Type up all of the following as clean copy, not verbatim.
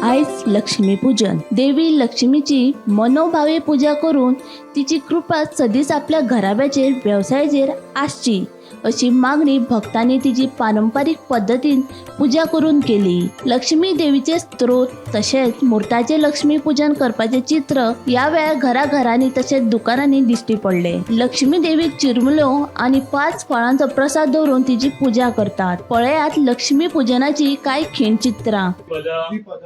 आयज लक्ष्मी पूजन. देवी लक्ष्मीची मनोभावे पूजा करून तिची कृपा सदीच आपल्या घराब्याचेर वेवसायाचेर आसची अशी मागणी भक्तांनी तिची पारंपारीक पद्दतीन पुजा करून केली. लक्ष्मी देवीचे स्त्रोत तशेंच मुर्ताचे लक्ष्मी पूजन करपाचे चित्र ह्या वेळार घराघरांनी तशेंच दुकानांनी दिश्टी पडले. लक्ष्मी देवीक चिरमुल्यो आनी 5 फळांचो प्रसाद दवरून तिची पुजा करतात. पळयात लक्ष्मी पूजनाची कांय खीण चित्रां.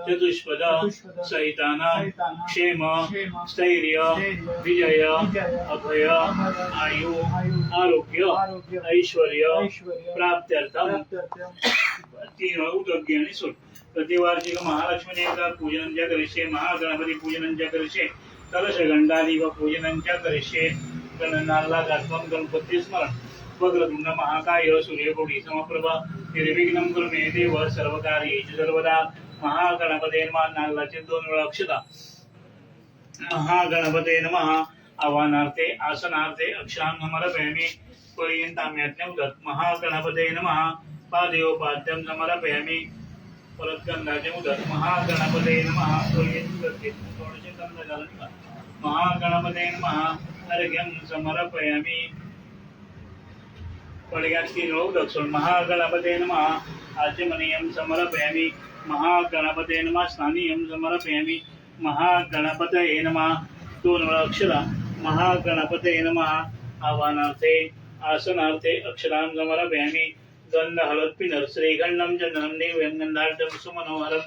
चतुष्पद सहिताना क्षेम स्थैर्य विजय अभय आयु आरोग्य ऐश्वर्य प्राप्त्यर्थम 3 उदग्य आणि सोड. प्रतिवार्षिक महालक्ष्मी देवता पूजनंच्या करिष्ये, महागणपती पूजनंच्या करिष्ये, कलश घंटादीप पूजनंच्या करिष्ये. गणनाल्लागात्मं गणपती स्मरण. वक्रतुंड महाकाय सूर्यकोटी समप्रभा निर्विघ्नं कुरु मे देव सर्वकार्येषु सर्वदा. महागणपते नमः. नाल्लाचे 2 वेळा अक्षता. महागणपते नमः. आव्हानार्थे आसनार्थे अक्षां समर्पयामि. पळयेन तांब्यातलें उदक. महागणपते नमः. पादयोपाद्यं समर्पयामि. परत गंधाचें उदक. महागणपते नमः. पळयेन उदक घेतलें, थोडेशें गंध घालून महागणपते नमः. अर्घ्यं समर्पयामि. पडग्याक 3 वेळा उदक सोड. महागणपते नमः. आचमनीयं समर्पयामि. महागणपते नमः. स्नानीयं समर्पयामि. महागणपतये नमः. 2 वेळा अक्षरा. महागणपतये नमः. आव्हानार्थे आसनार्थे अक्षरां समर्पयामि. गंध हळद पिनर श्रीगंधं चंदनं दिव्यं गंधाढ्यं सुमनोहरं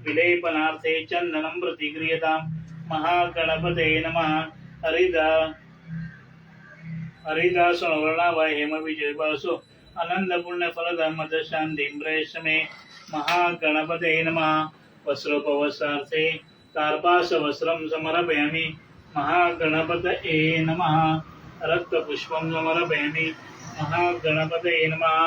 विलेपनार्थे चंदनं प्रतिक्रियतां. महागणपतये नमः. हरिदा हरिदा सवर्णावय हेम विजय बासो आनंद पुण्य फलद मद शांतिं प्रयच्छ मे. महागणपतये नमः. वस्त्रोपवस्त्रार्थे कार्पास वस्त्रं समर्पयामि. महागणपतये नमः. रक्तपुष्पं समर्पयामि. महागणपतये नमः.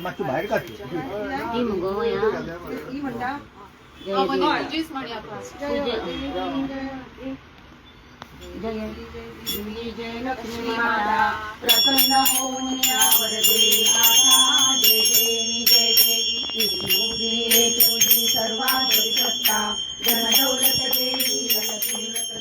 मातशी भायर काडची ती मुगो जय जय लक्ष्मी माता प्रसन्न होऊन वरदे आता. जय देवी जय देवी तुझी सर्वात सत्ता धनदौलत देवी लक्ष्मी व्रत.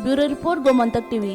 Bureau report, Gomantak TV.